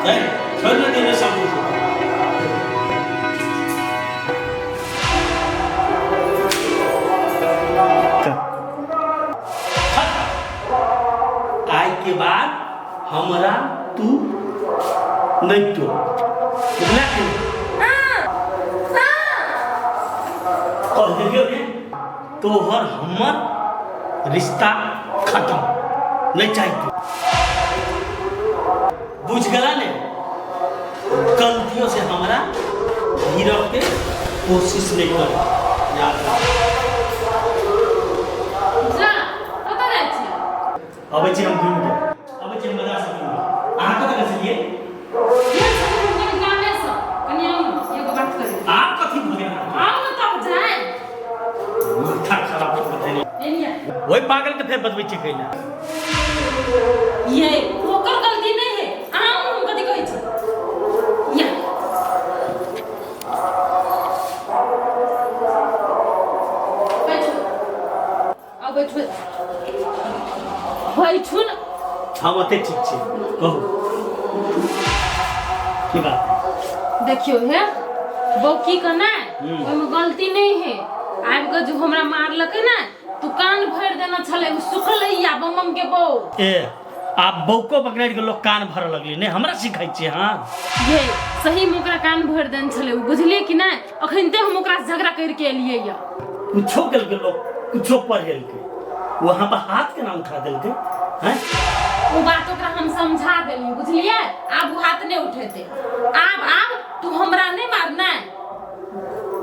ए, छोड़ ना देने सब कुछ। आइ के बाद हमरा तू नहीं तो बुझला कि नहीं? कह देलियो ने तोहर हमर रिश्ता खत्म नहीं चाही तू बुझ गला ने गलतियों से हमरा गिरफ के कोशिश नहीं कर याद रख। जा कतऽ जाइ छी अबै छी हम घुमि के अबै छी हम बाजार से घुमि के अहाँ कतऽ गेल छलियै गेल छलियै हम कनि गामेसँ कनि आउ ने एगो बात करी आब कथी भऽ गेल अहाँके? आउ ने तब जाय माथा खराब कऽ देने एलियै ओहि पागल के फेर बतबै छियै कैला ये ओकर गलती नहीं है अहाँ हम कथी कहै छी या बैठू आ बैठू बैठू ने हम ओते ठीक छी कहू की बात है? देखियो हे बौकी के ने ओहिमे गलती नहीं है आबि कऽ जो हमरा मारलकै ने तू कान भरि देने छलै ओ सुखलैया बम बम के बौ ए आब बौको पकड़ि के लोग कान भरऽ लगली नहि हमरा सिखाइ छियै हँ ये सही में ओकरा कान भरि देने छलै ओ बुझलियै कि नहि अखनिते हम ओकरा से झगड़ा करके एलियै या कुछो केलकै लोग कुछो पढ़ेलकै वहाँ पर हाथ केना उठा देलकै हैं ओ बात ओकरा हम समझा देलियै बुझलियै आब ओ हाथ नहि उठेतै आब आब तू हमरा नहि मारना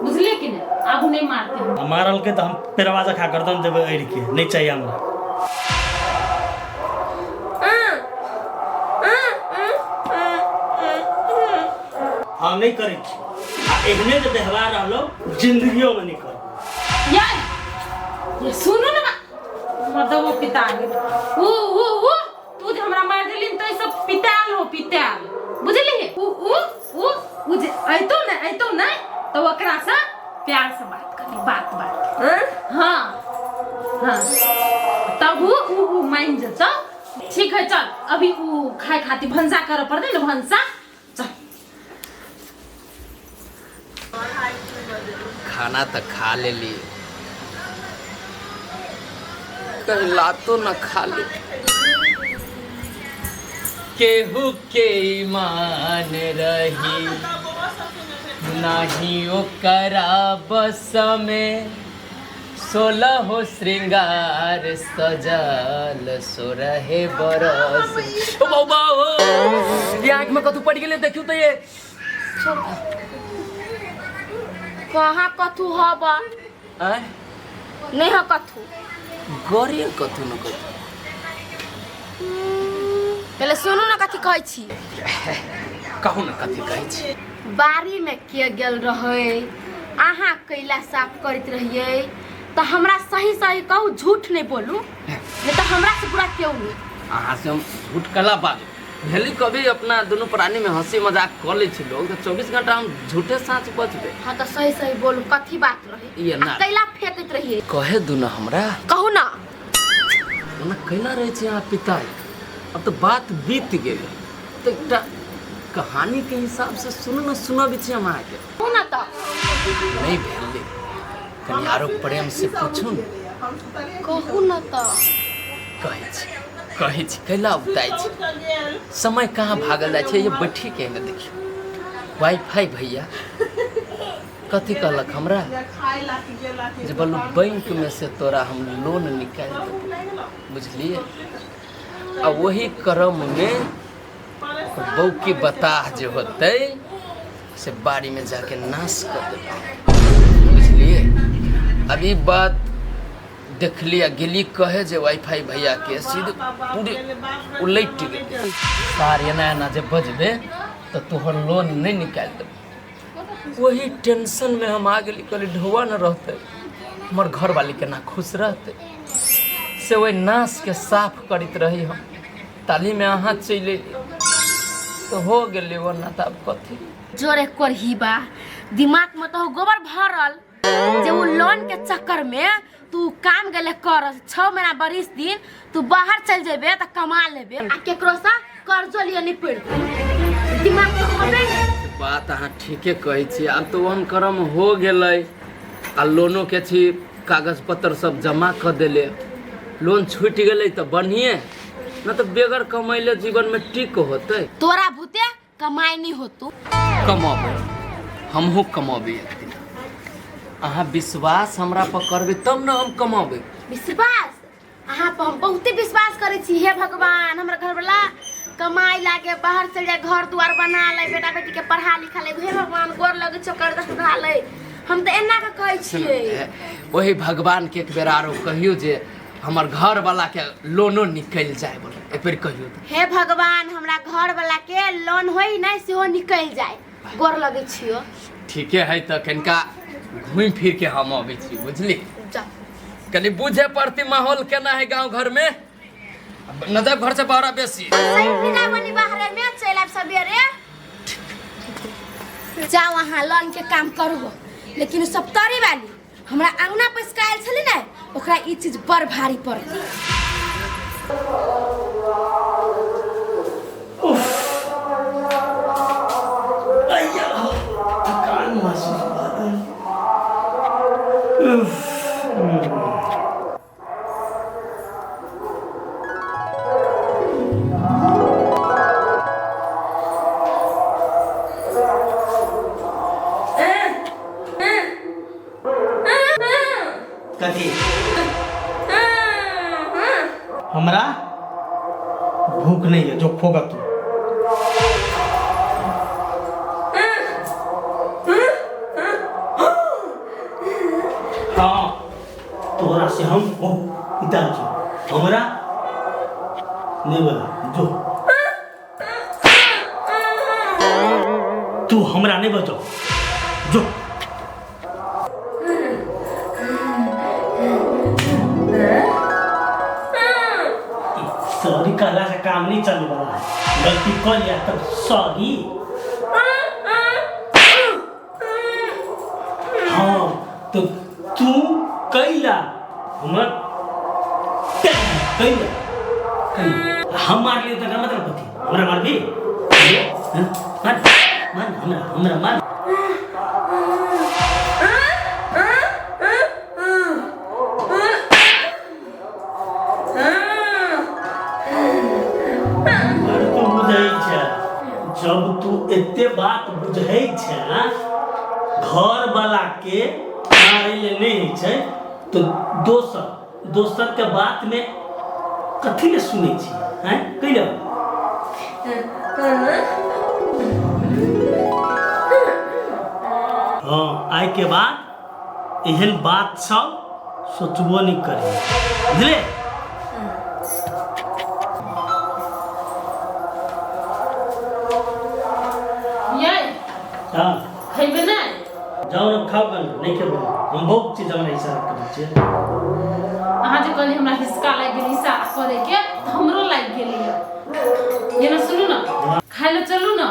बुझलियै कि नहि आब ओ नहि मारतै आ मारलकै तऽ हम पेरवा जखा गर्दन देबै अड़ि के नहि चाहिए हमरा हम नहि करै छी आ एहने जे व्यवहार रहलो जिंदगियोमे नहि करबै यार ये सुनू ना मतलब वो पिता गेल ऊ ऊ ऊ तू जे हमरा मारि देली त सब पिताल हो पिताल बुझली ऊ ऊ ऊ ऊ जे अइतो ने अइतो ने तो ओकरा से प्यार से बात करी बात बात हाँ हाँ तब ऊ ऊ ऊ मान जतो ठीक है चल अभी ऊ खाए खातिर भनसा करे पड़तै ने भनसा चल खाना तऽ खा लेली कहीं लातो न खा ली केहू के ईमान रही नाही ओकरा बस में सोलह हो श्रृंगार सजल सोरहे बरस ओ बौबा ओ ये आँख में कथू पड़ गेलै देखियौ तऽ ये कहाँ कथू हब आँय नहीं ह कथू गरे कथू न कथू पहले सुनू ना कथी कहै छी कहू न कथी कहै छी बाड़ी में के गेल रहै अहाँ कैला साफ करैत रहियै तऽ हमरा सही सही कहू झूठ नहीं बोलू नहीं तऽ हमरा से बुरा केओ नहीं अहाँ से हम झूठ कला बाजू भेली कभी अपना दुनू प्राणी में हंसी मजाक कऽ लै छी लोग तऽ 24 घंटा हम झूठे साँच बचबे हाँ तऽ सही सही बोलू कथी बात रहे ये ना। आ कैला फेंकैत रहियै कहे दू ना हमरा कहू ना ओना कैला रहै छी अहाँ पिताई अब तऽ बात बीत गेलै तऽ एकटा कहानी के हिसाब से सुनू ने सुनबै छी हम अहाँके कहू ना तऽ नहि भेलै कनि आरो प्रेम से पूछू ने कहू ना तऽ कहै छी कहै छी कैला उताइ छी समय कहाँ भागल जाइ छै ये बैठी के एने देखियौ वाईफाई भैया कथी कहलक हमरा जे बोलू बैंक में से तोरा हम लोन निकालि देबो बुझलियै आ वही क्रम में बौकी बताह जे होतै से बाड़ी में जाके नाश कऽ देबै बुझलियै अब ई बात देखली आ गेली कहे जे वाईफाई भैया के सीधे पूरे उलटि गेलै सार एना एना जे बजबे तऽ तोहर लोन नहि निकालि देबौ वही टेंशन में हम आ गेली कहली ढौआ न रहतै हमर घरवाली केना खुश रहतै से ओहि नाशके साफ करैत रही हम तालीमे अहाँ चलि अयली तऽ हो गेलै ओना तऽ आब कथी जोरे कोरही बा दिमाग में तो गोबर भरल जे वो लोन के चक्कर में तू काम गेले कर 6 महीना बरिस दिन तू बाहर चल जेबे त कमा लेबे आ केकरो से कर्जो लिए नहीं पड़ते। दिमाग तऽ होबे नहि। बात अहाँ ठीके कहै छी। आब तऽ ओहन कर्म हो गेलै आ लोनो के छी कागज पत्र सब जमा कऽ देले, लोन छूटि गेलै तऽ बढ़िए, न तऽ बेगर कमैले जीवनमे टिक होतै। तोरा भूते कमाई नहीं होतो। कमबै, हमहूँ कमबै एक दिन। अहाँ विश्वास हमरा पर करबै तब ने हम कमबै। विश्वास अहाँ पर हम बहुते विश्वास करै छी। हे भगवान, हमरा घरवाला कमाई लागे, बाहर चल जाए, घर दुआर बना ले, बेटा बेटी के पढ़ा लिखा ले। हे भगवान, गोर लगे छौ, कर सुधा ले। हम तऽ एना के कहै छियै। ओही भगवान के एक बेर आरो कहियौ जे हमर घर वाला के लोनो निकलि जाय बोले, एक बेर कहियौ तऽ। हे भगवान, हमरा घर वाला के लोन होई नहीं सेहो निकलि जाए, गोर लगे छियो। ठीके है, तऽ कनिका घूमि फिर के हम अबै छी, बुझली? जा। कनि बुझे पड़ती माहौल केना है गांव घर में, न जाब घर से बाहर बेसी। सही बिना बनी बाहरे में चलि आयब सबेरे। जाओ अहाँ लोन के काम करू, लेकिन सब तरी वाली हमरा अंगना पैसका आयल छलै ने, ओकरा ई चीज बड़ भारी पड़तै। अय्या, थकान महसूस भऽ रहल। उफ। कथी? हमरा भूख नहीं है, जो खोगा तू। हाँ, तोरा से हम ओ इधर जो हमरा नहीं बोला, जो तू हमरा नहीं बचो जो। सॉरी कहला से काम नहीं चले वाला है। गलती कर लिया तब सॉरी। हाँ तो तू कैला हमरा कैला कैला हम मार लियो तो मतलब कथी? हमरा मारबी? हाँ? मार मार हमरा, हमरा मार। बड़ तू बुझै छै। जब तू एते बात बुझै छै, घर वाला के मारै ले नहि होइ छै, तो दोसर दोसर के बात में कथी ले सुनै छी? हैं, कैला? हाँ, आइ के बाद एहन बात सब सोचबो नहि करी, बुझले? ये। हाँ। खैबे नै? जाओ ने, खाओ गन। नहीं खेबो हम, बहुत चीज हमरा इशारा करै छियै। अहाँ जे कहली हमरा हिसका लागि गेल इशारा करे के, तऽ हमरो लागि गेल। ये ना सुनू ना, खाय लए चलू ना।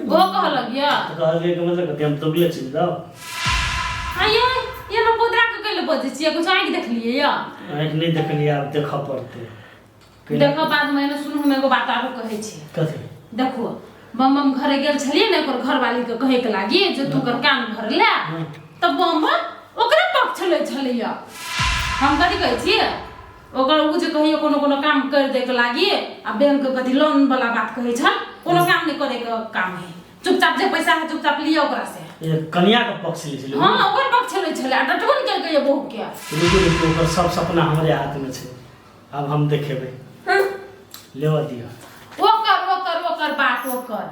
गो कहलक या। तऽ कहलियै के मतलब कथी? हम दुबले छी जाओ। आ ये ना पोदरा के कैले बजै छियै? कुछ आँखि देखलियै या? आँखि नहि देखलियै, आब देखऽ पड़तै। देखो बाद में। एने सुनू, हम एगो बात आरो कहै छी। कथी? देखो, बम बम घरे गेल छलियै ने ओकर घरवाली के कहे के लागी जे तू ओकर कान भरले, तऽ बम बम ओकरे पक्ष लै छलैया। हम कथी कहै छियै, ओकर उ जे कहियो कोनो कोनो काम कर दे के लागी आ बैंक के कथी लोन वाला बात कहै छल, कोनो काम नहि करे के काम है, चुपचाप जे पैसा है चुपचाप लिअ ओकरा से। ये कनिया के पक्ष लै छलै? हाँ, ओकर पक्ष लै छलै आ डटबो ने केलकै ये बहू के। रुकू रुकू, ओकर सब सपना हमरे हाथ में छै, आब हम देखेबै, लेवा दिअ। ओकर ओकर ओकर बात ओकर।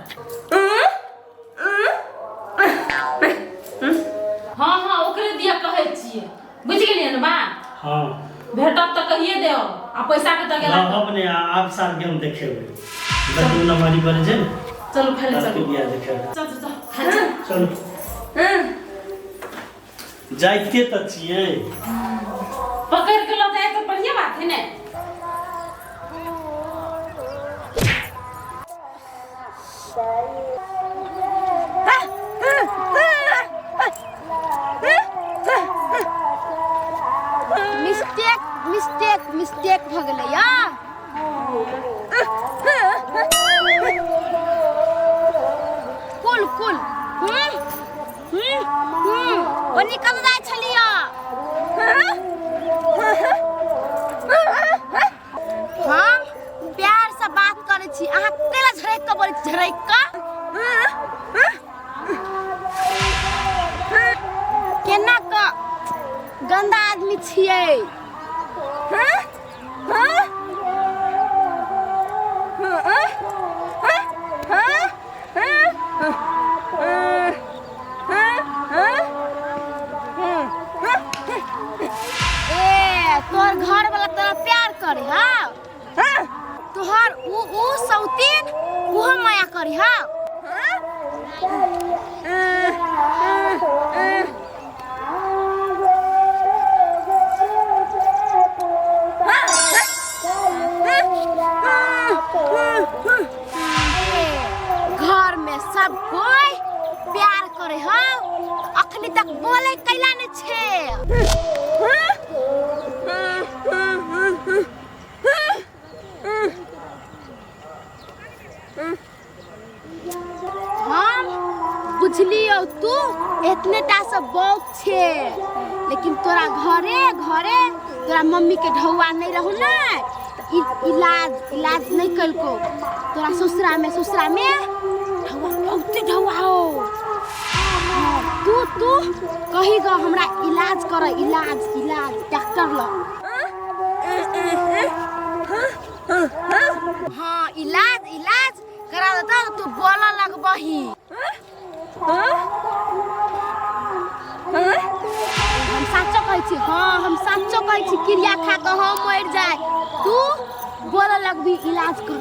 हाँ हाँ, ओकरे दिया कहै छियै, बुझि गेलियै ने बात? हाँ। भेटत तऽ कहिए देब आ पैसा के तऽ गेला। अब ने आब साल के हम देखेबै, बदू नमारी बने छै ने। चलू खाय ले। साल के चलू। बियाह देखेबै। चल चल चल, खाय चल। चलू, जाइते तऽ छियै। पकड़ के लऽ जाय तऽ बढ़िया बात है ने। मिस्टेक मिस्टेक मिस्टेक भऽ गेलै या। बिल्कुल। हम्म हम्म हम्म ओ निकल जाइ छलियै। हम प्यार से बात करै छी, अहाँ केला झरकि कऽ बोलै छी, झरकि कऽ? केना कऽ गंदा आदमी छियै। ए तोहर घर वाला तोरा प्यार करे हाँ, तोहर ऊ ऊ सौतीन उहो माया करे हाँ। घर में सब कोई प्यार करे हो, अखनी तक बोले कैला नहीं छे। हम बुझलियौ तू एतने टा से बौक छे, लेकिन तोरा घरे घरे तोरा मम्मी के ढौआ नहीं रहू ना, त इलाज इलाज नहीं कलको। तोरा ससुरा में ढौआ बहुते ढौआ हो। तू तू कही गो हमरा इलाज कर, इलाज इलाज डॉक्टर ल। हाँ इलाज इलाज करा देता तू बोला लगबही। हम साचो कहै छी, हाँ हम साचो कहै छी, क्रिया खा कऽ हम मरि जाय, तू बोलऽ लगबी इलाज कर।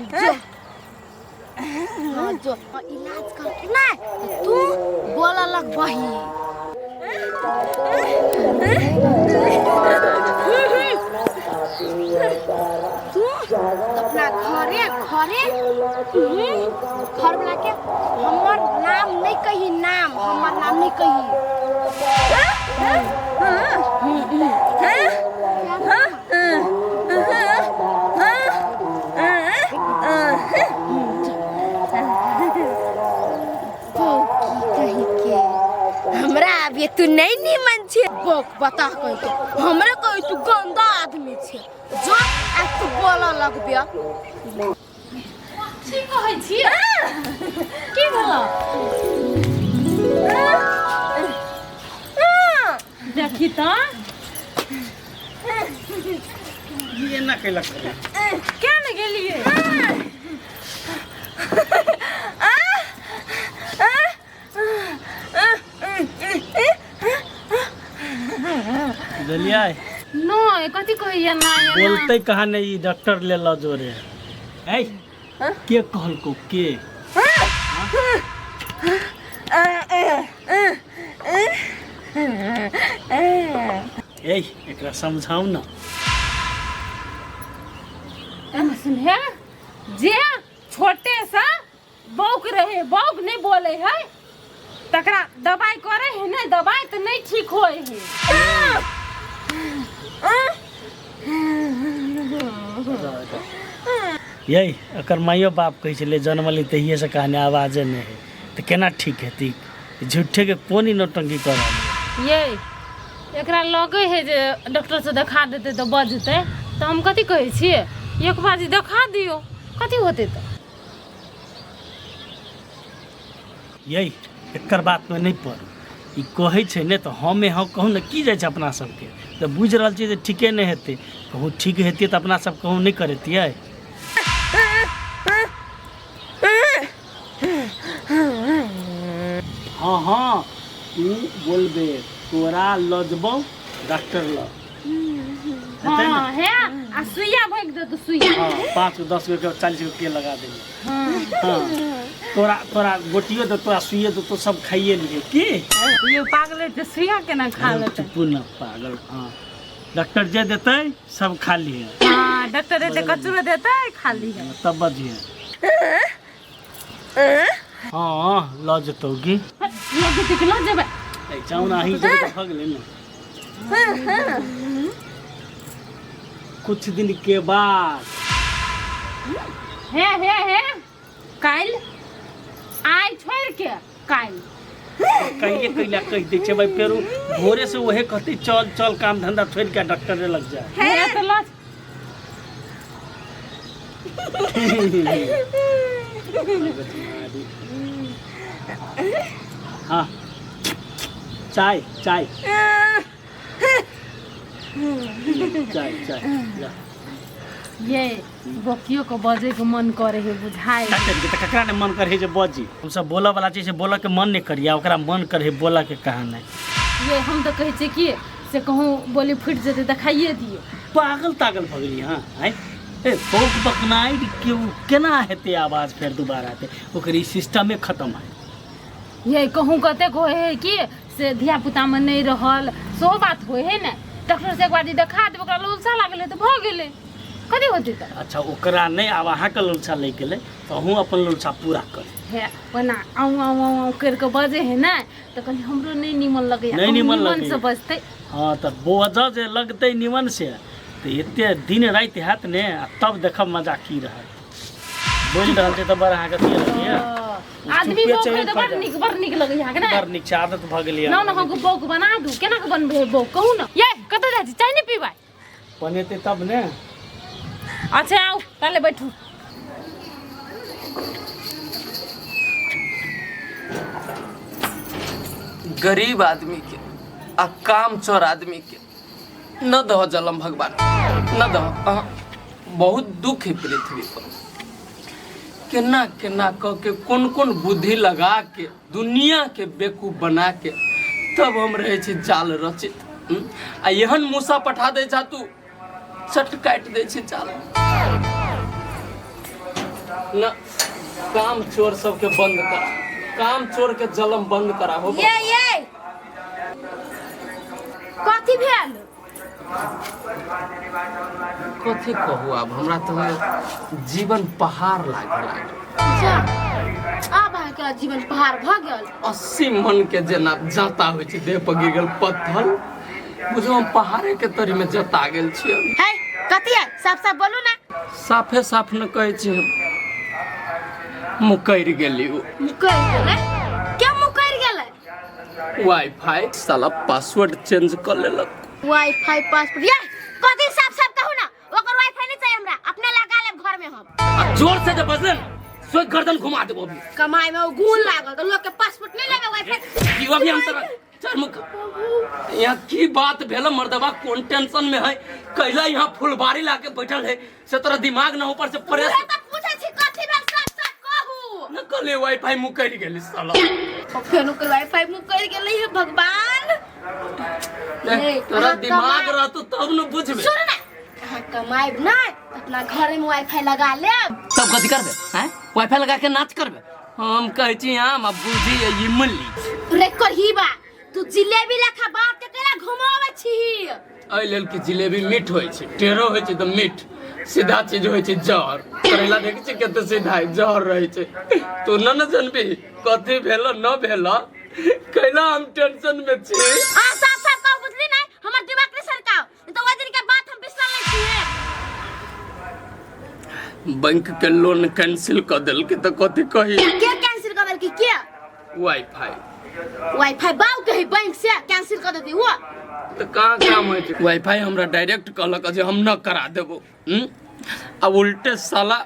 जो हाँ जो इलाज करके ना तू बोलऽ लगबही। तू अपना घरे घरे घर वाला के हमर नाम नहीं कही, नाम हमर नाम नहीं कही। कही के हमरा अभी तू नहीं निमन छे, बोक बता कही के हमरा कही तू गंदा आदमी छे, जो आ तू बोलऽ लगबे। की कहै छी? की भेलो? देखी तऽ ई एना कैलक रे? क्या ने गेलिए? बुझलियै? नहि, कथी कहैया ना एना? बोलते कहाँ नहीं, ई डॉक्टर ले ल जोरे। ऐ के कहलको के? ऐ एकरा समझाउ ना। एना सुनहे, जे छोटे सा बौक रहे, बौक नहीं बोले है, तकरा दवाई करे है ने, दवाई तो नहीं ठीक होए है। यही एकर माइयो बाप कहै छलै जनमली तहिए से कहने आवाजे नहि है, तऽ केना ठीक हेतै? झूठे के कोन ई नौटंकी कर रहल है? ये एकरा लगे है जे डॉक्टर से देखा देतै तऽ बजतै, तऽ हम कथी कहै छियै, एक बार जे देखा दियौ कथी होतै तऽ। यही एकर बातमे नहि पड़ू, ई कहै छै ने तऽ हमे हँ कहू ने, की जाइ छै अपना सबके तऽ बुझि रहल छियै जे ठीके नहि हेतै, कहूँ ठीक हेतै तऽ अपना सब कहूँ नहि करेतियै। हाँ हाँ तू बोलबे तोरा लऽ जेबौ डॉक्टर लग। हेतै ने? हाँ हे, आ सुइया भोगि देतौ सुइया। हाँ 5 गो 10 गो के 40 गो के लगा देबै। हाँ तोरा तोरा गोटियो दे, तोरा सुइयो देतौ, सब खाइए लिहे की? ये पागल है, सुइया केना खा लेतै? चुप न पागल। हाँ डॉक्टर जे देतै सब खा लिहे। हाँ डॉक्टर देतै कचरो देतै खा लिहे। तब बजिहे। हाँ लऽ जेतौ की? लऽ जेतै कि लऽ जेबै? ए जाउ ना अहीं जेबै तऽ भऽ गेलै ने। कुछ दिन के बाद हे हे हे, काल्हि आइ छोड़ि के काल्हि कहिए कैला कहि दै छै भाई, फेर भोरे से वहे कहते चल चल काम धंधा छोड़ के डॉक्टर लग जाए। हे तऽ लऽ। हाँ चाय चाय चाय चाय ला। ये बकियो के बजे के मन करे है बुझाय। तऽ ककरा ने मन करे जे बजी, हमसब बोलऽ वाला चीज बोलऽ के मन नहीं करिया, ओकरा मन करे बोलऽ के कहाँ नहीं। ये हम तऽ कहै छियै कि से कहूँ बोली फुटि जेतै देखाइए दियौ। पागल तागल भऽ गेलियै हँ? आँय ए बौक बकनाइ के केना हेतै आवाज फेर दोबारा हेतै, ओकर ई सिस्टमे खतम है। ये कहूँ कतेक होइ है कि से धिया पुतामे नहि रहल, सेहो बात होइ है ने। डॉक्टर से एक बार देखा देबै, ओकरा लोलसा लागल है तऽ भऽ गेलै, कथी होतै तऽ। अच्छा ओकरा नहि, आब अहाँके लोलसा लागि गेलै तऽ अहूँ अपन लोलसा पूरा करू। हे ओना आऊँ आऊँ आऊँ आऊँ करि कऽ बजै है ने तऽ कनि हमरो नहि नीमन लगैया। नहि नीमन लगैया से बजतै। हाँ तऽ बजऽ जे लगतै नीमन से तऽ एते दिन राति हैत ने, आ तब देखब मजा की रहत। बोलि रहल छै तऽ बड़ अहाँके अथी लगैया। आदमी बौक है तऽ बड़ नीक, बड़ नीक लगैया अहाँके ने? बड़ नीक छै, आदत भऽ गेलै। ना ना अहाँके बौक बना दू, केना के बनबै है बौक कहू ने। ये कतऽ जाइ छी, चाय नहि पीबै? बनेतै तब ने। अच्छा आउ ताले बैठू। गरीब आदमी के आ काम चोर आदमी के न दह जलम भगवान, न दह। बहुत दुख है पृथ्वी पर। केना केना क के कोन कोन बुद्धि लगा के दुनिया के बेवकूफ बना के तब हम रहे छी जाल रचित। आ एहन मूसा पठा दे छा तू, चट काटि दै छै जाल। न काम चोर सबके बंद करा, काम चोर के जलम बंद करा हो। ये ये कथी भेल? कथी कहू, आब हमरा तऽ जीवन पहाड़ लागे लागल। जा आब अहाँके जीवन पहाड़ भऽ गेल। 80 मन के जेना जाता होइ छै देह पर गिर गेल पत्थर, बुझू हम पहाड़े के तरी में जता गेल छी। है कथी है, साफ साफ बोलू ना। साफे साफ न कहै छी, हम मुकरि गेली। ओ मुकरि गेलै? के मुकरि गेलै? वाईफाई साला पासवर्ड चेंज कर लेलक। वाईफाई पासवर्ड ये कथी, साफ साफ कहू ना। ओकर वाईफाई नहीं चाहिए हमरा, अपने लगा लेब घर में हम। आ जोर से जे बजले ने सोच गर्दन घुमा देबो अभी। कमाई में वो गुण लागल तो लोग के पासपोर्ट नहीं लेबे वाईफाई की अभी हम तोरा चल मुख। यहाँ की बात भेल मर्दबा, कोन टेंशन में है, कैला यहाँ फुलबाड़ी लाके बैठल है, से तोरा दिमाग न ऊपर से प्रेस। उहे तऽ पूछै छी कथी भेल, साफ साफ कहू। न कहले वाईफाई मुकरि गेली साला। फेर ओकर वाईफाई मुकरि गेलै हे भगवान। ए, तोरा दिमाग रहतो तब न बुझबे। सुन ना, अहाँ कमाएब नहि अपना घर में वाईफाई लगा लेब। तब कथी करबे? हैं वाईफाई लगा के नाच करबे? हम कहै छी आम आ बुझी इमली। रे करहीबा, तू जिलेबी लेखा बात के केना घुमाबै छी? एहि लेल कि जिलेबी मीठ होइ छै, टेढ़ो होइ छै तऽ मीठ, सीधा चीज होइ छै जहर। करैला देखै छी कते सीधा है, जहर रहै छै। तू न न जनबी कथी भेल न भेल, कैला हम टेंशन में छी। अहाँ साफ साफ कहू, बुझली नहि? हमर दिमाग नहि सरकाउ, नहीं तऽ ओहि दिन के बात हम बिसरल नहि छियै। बैंक के लोन कैंसिल कर देलकै तऽ कथी कही? के कैंसिल कर देलकै? के? वाईफाई। वाईफाई बाउ के है, बैंक से कैंसिल कर देती वो। तऽ कहाँ काम होइ छै? वाईफाई हमरा डायरेक्ट कहलक जे हम न करा देबो। आ उल्टे साला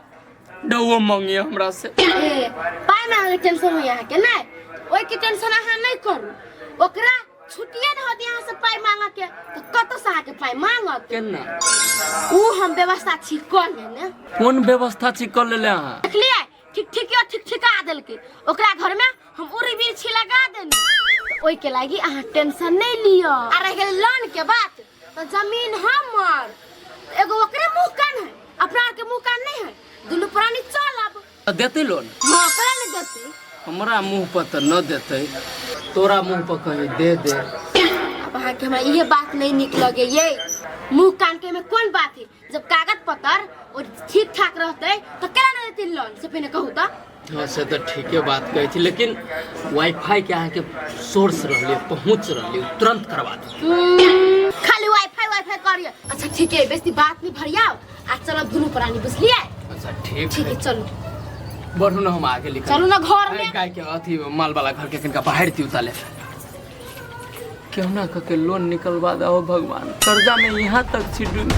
डौओ मांगिए हमरा से। ए, पाइ मांगे के टेंशन होइया अहाँके? नहि, ओहि के टेंशन अहाँ नहि करू। ओकरा छुट्टिए नहि होती अहाँ से पाइ मांगऽ के, तऽ कतऽ से अहाँके पाइ मांगत? केना उ हम व्यवस्था छी कऽ लेने। कोन व्यवस्था छी कऽ लेले अहाँ? देखलियै, ठीक ठीक ठीक ठिका देलकै। ओकरा घर में हम उरी बिरछी लगा देने, तऽ ओहि के लागी अहाँ टेंशन नहीं लिअ। आ रहि गेल लोन के बात, तऽ जमीन हमर, एगो ओकरे मुँह कान है, अपना आर के मुँह कान नहीं है, दुनू प्राणी चलब। तऽ देतै लोन? हाँ, करा नहीं देतै। हमरा मुँह पर तऽ न देतै, तोरा मुँह पर कहीं दे दे। अब अहाँके हमरा इहे बात नहीं नीक लगे। ये मुँह कान के में कोन बात है? जब कागज पत्तर और ठीक ठाक रहते तो केना नहीं देती लोन, से पहिने कहू तऽ। हाँ से तऽ ठीके बात कहै छी, लेकिन वाईफाई के अहाँके सोर्स रहलै, पहुँच रहलै, ओ तुरंत करवा देतै। खाली वाईफाई वाईफाई करिए। अच्छा ठीक है, बेसी बात नहीं भरियाओ आ चलब दुनू प्राणी, बुझलिए? अच्छा ठीक। ठीक है, चलू। बढ़ू ना, हम आगे लिखल। चलू ना घर में। गाय के अथी माल वाला घर के कनिका बाहर दियौ ताले। क्यों ना कह के लोन निकलवा दो भगवान, कर्जा में यहाँ तक छी डूब।